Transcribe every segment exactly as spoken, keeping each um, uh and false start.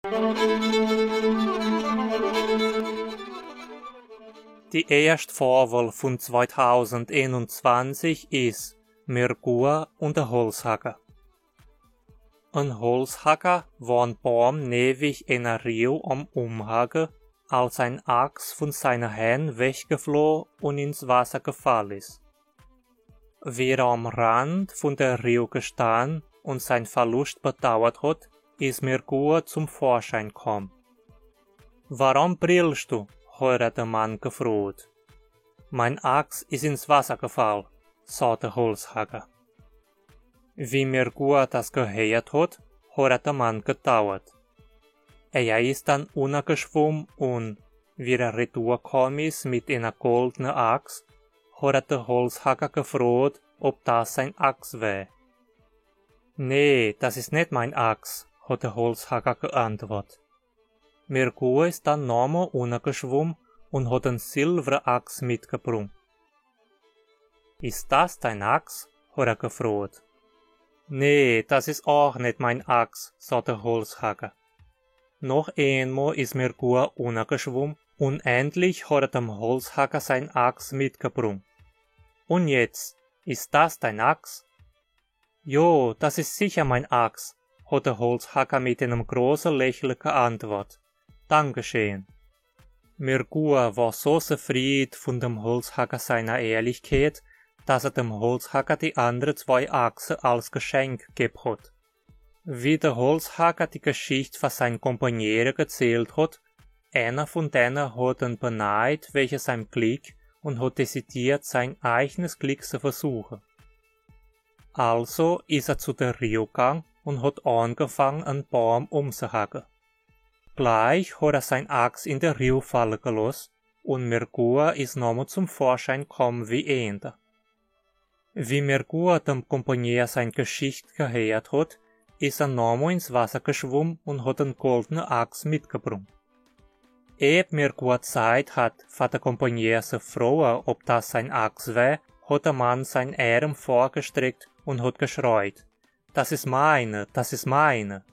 Die erste Fabel von zweitausendeinundzwanzig ist Merkur und der Holzhacker. Ein Holzhacker war ein Baum neben einer Riew am Umhacken, als ein Axt von seiner Hand weggeflogen und ins Wasser gefallen ist. Wie er am Rand von der Riew gestanden und seinen Verlust bedauert hat, ist Merkur zum Vorschein gekommen. „Warum brüllst du?“, hat er den Mann gefragt. „Mein Axt ist ins Wasser gefallen“, sagt der Holzhacker. Wie Merkur das gehört hat, hat er den Mann bedauert. Er ist dann runtergeschwommen und, wie er retourgekommen ist mit einer goldenen Axt, hat er den Holzhacker gefragt, ob das seine Axt wäre. „Nee, das ist nicht meine Axt“, hat der Holzhacker geantwortet. Merkur ist dann nochmal runtergeschwommen und hat eine silberne Axt mitgebracht. „Ist das deine Axt?“, hat er gefragt. „Nee, das ist auch nicht meine Axt“, sagt der Holzhacker. Noch einmal ist Merkur runtergeschwommen und endlich hat er dem Holzhacker seine Axt mitgebracht. „Und jetzt, ist das deine Axt?“ „Jo, das ist sicher meine Axt“, hat der Holzhacker mit einem großen Lächeln geantwortet. „Dankeschön.“ Merkur war so zufrieden von dem Holzhacker seiner Ehrlichkeit, dass er dem Holzhacker die anderen zwei Axen als Geschenk gegeben hat. Wie der Holzhacker die Geschichte von seinen Kompanieren erzählt hat, einer von denen hat ihn beneid wegen seinem Glück und hat dezidiert, sein eigenes Glück zu versuchen. Also ist er zu der Riew gegangen und hat angefangen, einen Baum umzuhacken. Gleich hat er seine Axt in der Riew fallen gelassen und Merkur ist nochmal zum Vorschein gekommen wie ähnter. Wie Merkur dem Kompanier seine Geschichte gehört hat, ist er nochmal ins Wasser geschwommen und hat eine goldene Axt mitgebracht. Ehe Merkur Zeit hat, für den Kompanier zu fragen, ob das seine Axt wäre, hat der Mann seinen Arm vorgestreckt und hat geschreit: „Das ist meine, das ist meine!“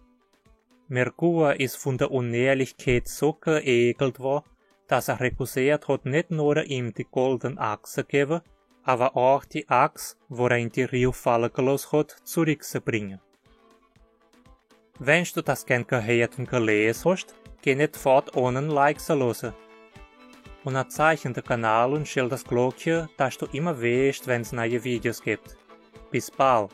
Merkur ist von der Unehrlichkeit so geekelt worden, dass er refusiert hat, nicht nur ihm die goldene Axt zu geben, aber auch die Axt, wo er in die Riew fallen gelassen hat, zurückzubringen. Wenn du das gern gehört und gelesen hast, geh nicht fort, ohne ein Like zu lassen. Und zeig den Kanal und stell das Glöckchen, dass du immer weißt, wenn es neue Videos gibt. Bis bald.